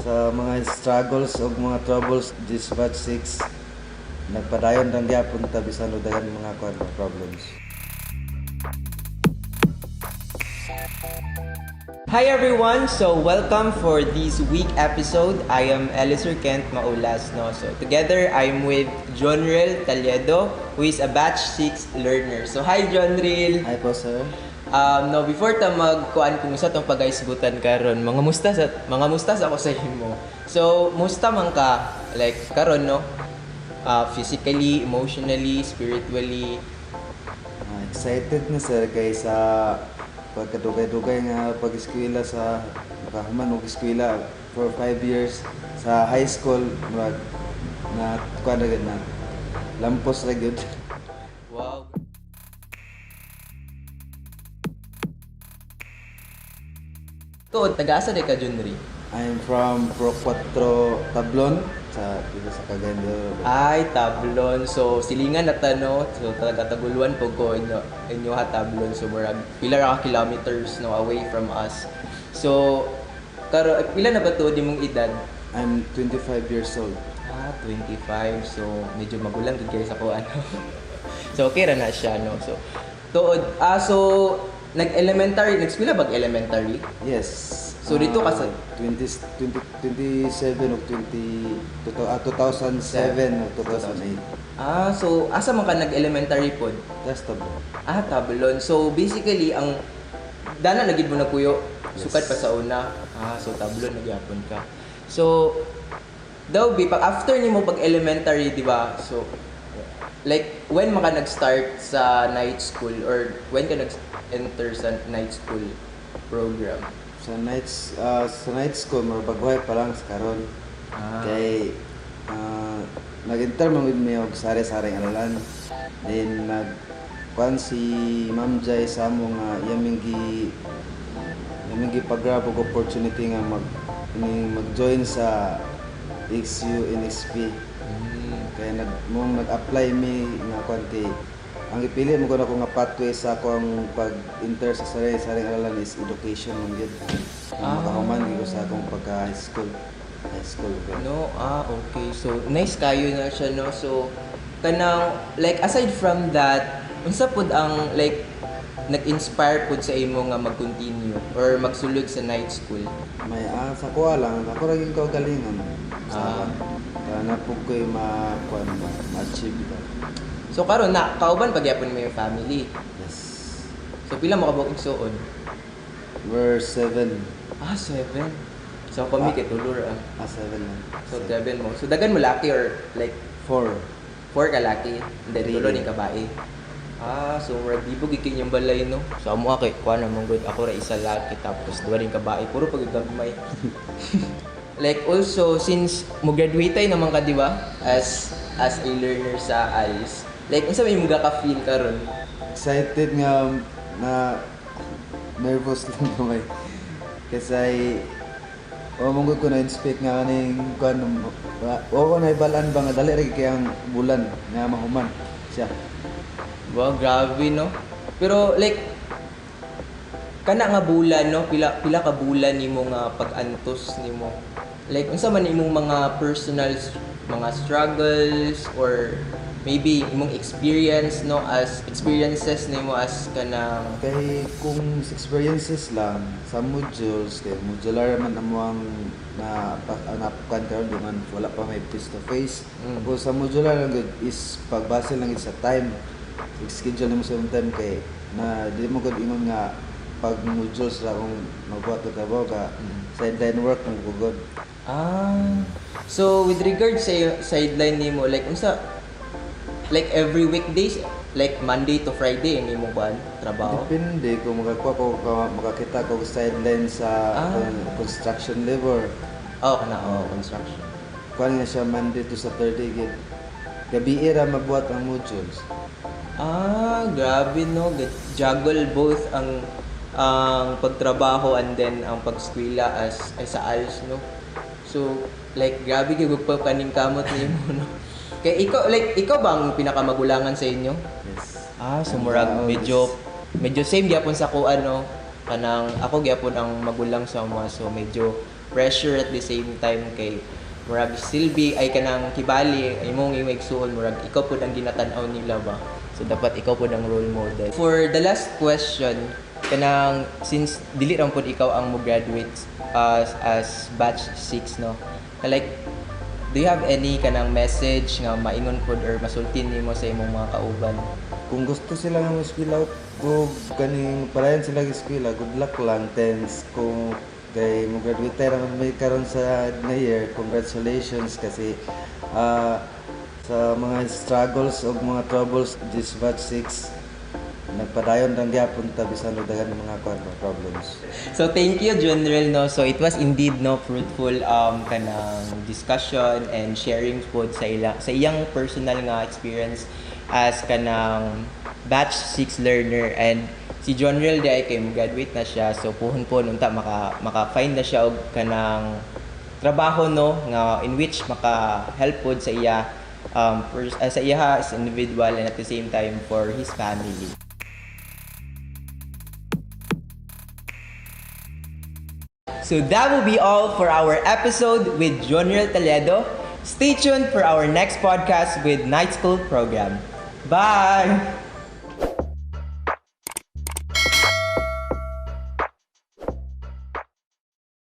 Sa mga struggles o mga troubles this batch 6, nagpadayon lang gyapon ta bisan og daghan mga kuan problems. Hi everyone! So welcome for this week episode. I am Eliser Kent Maulas. No? So together I'm with Johnrel Talledo, who is a batch 6 learner. So hi, Johnrel! Hi po, sir. No, before ta magkuan kung sa tong pagaisgutan karon, mga musta sa ako sa imo. So, musta man ka like karon, no? Physically, emotionally, spiritually? Ah, excited na, sir, kay sa pagkadugay-dugay nga pag-eskwela sa makahuman og eskwela for 5 years sa high school, murag na kuan na gyud na lampos ra gyud. Wow. Tuod, taga-asa di ka, Junri? I'm from Pro 4 Tablon sa dito sa Cagayan de Oro. Ay, Tablon. So, silingan na ta, no? So, talaga taguluan po ko inyo, inyo ha, Tablon. So, murag, pila ra ka kilometers, no, away from us. So, karo, pila na ba to di mong edad? I'm 25 years old. Ah, 25. So, medyo magulang gid kayo sa ko ano. So, okay ra na siya, no? So, tuod, so, nag-elementary, nag-eskwela bag elementary? Yes. So, dito ka sa- 20, 20, 27 o 20, 2007 o 2008. Ah, so, asa man ka nag-elementary pod? That's Tablon. Ah, Tablon. So, basically, ang dana na gid mo nagpuyo. Yes. Sukad pa sa una. Ah, so Tablon nagyapon ka. So, daw bi pag after nimo pag elementary, di ba? So, like when man ka nag-start sa night school or when ka nag-enter sa night school program? Sa night school, mga baguhay pa lang sa karon. Kay nag-enter man with me og sari-saring alalan. Then nag kuan si Ma'am Jai sa amo nga iyaming gi pag-grab og opportunity nga mag ini mag-join sa XU NXP. Kaya nag mong nag-apply mi nga kuan kay ang ipili mo ko nga pathway sa akong pag-enter sa sari-saring aralan is education man gyud. Makahuman gyud ko sa akong pagka high school. High school ko. No, ah, okay. So, nice kayo na siya, no? So, kanang, like, aside from that, unsa pud ang, like, nag-inspire pud sa imo nga mag-continue or magsulod sa night school? May sa kuha lang, ako ra gyud kaugalingon. Sa ah. Na pud ko'y ma kuan ba, ma-achieve ba. So, karon na, kauban pagyapon mo yung family. Yes. So, pila mo kabuok igsuon? We're 7. Ah, 7. So, kami kay tulo ra. Ah, 7 lang. So, 7 mo. So, dagan mo laki or like 4. 4 ka laki, and then Three. tulo ning kabae. Ah, so murag libog gyud kay balay, no. So amo kay kuan namang good ako ra isa laki tapos duha ring kabae, puro pag gagmay. Like also since mo graduate ay naman ka, di ba? As a learner sa ALS. Like unsa may mga ka feel karon? Excited nga na nervous lang gamay. Kasi o mong ko na expect nga kaning kuan o ko na ibalan ba nga dali ra gyud kay ang bulan nga mahuman siya. Wow, grabe, no. Pero like kana nga bulan, no, pila pila ka bulan nimo nga pag-antos nimo? Like unsa man imong mga personal mga struggles or maybe imong experience, no, as experiences nimo as kanang Kay kung sa experiences lang sa modules kay modular man amo ang na napukan karon, di man wala pa may face to face. Kung sa modular lang gud is pagbase lang gud sa time, schedule nimo sa imong time kay na di mo gud ingon nga pag modules ra kung magbuhat og trabaho ka, sideline work mo gud. Ah, so with regards sa sideline nimo, like unsa, like every weekdays, like Monday to Friday ang imong kuan trabaho? Depende kung makakuha ko makakita ko sideline sa construction labor. Oh, kana, oh, construction. Kuan nga siya Monday to Saturday gid. Gabi ra mabuhat ang modules. Ah, grabe, no. Juggle both ang pagtrabaho and then ang pagskwela as ay sa ALS, no. So, like grabe gyud pa kaning kamot nimo, no. Kay ikaw, like ikaw ba ang pinakamagulangan sa inyo? Yes. Ah, so murag medyo medyo same gyapon sa ko ano, kanang ako gyapon ang magulang sa mga, so medyo Pressure at the same time kay murag silbi ay kanang kibali imong imong igsuon, murag ikaw pud ang ginatan-aw nila ba. So dapat ikaw pud ang role model. For the last question, kanang since dili ra pud ikaw ang mo graduate as batch 6, no, like, do you have any kanang message nga maingon pud or masultin nimo sa imong mga kauban? Kung gusto sila nga mo-eskwela go kaning padayon sila og eskwela, good luck lang. Tens kung kay mo graduate ra man may karon sa nga year, congratulations kasi sa mga struggles o mga troubles this batch 6, nagpadayon lang gyapon ta bisan og daghan mga kuan ba, problems. So thank you, General, no. So it was indeed, no, fruitful kanang discussion and sharing pod sa ila sa iyang personal nga experience as kanang batch 6 learner. And si John Real diay kay mo graduate na siya, so puhon po unta maka find na siya og kanang trabaho, no, nga in which maka help pod sa iya sa iya as individual and at the same time for his family. So that will be all for our episode with Jonriel Talledo. Stay tuned for our next podcast with Night School Program. Bye!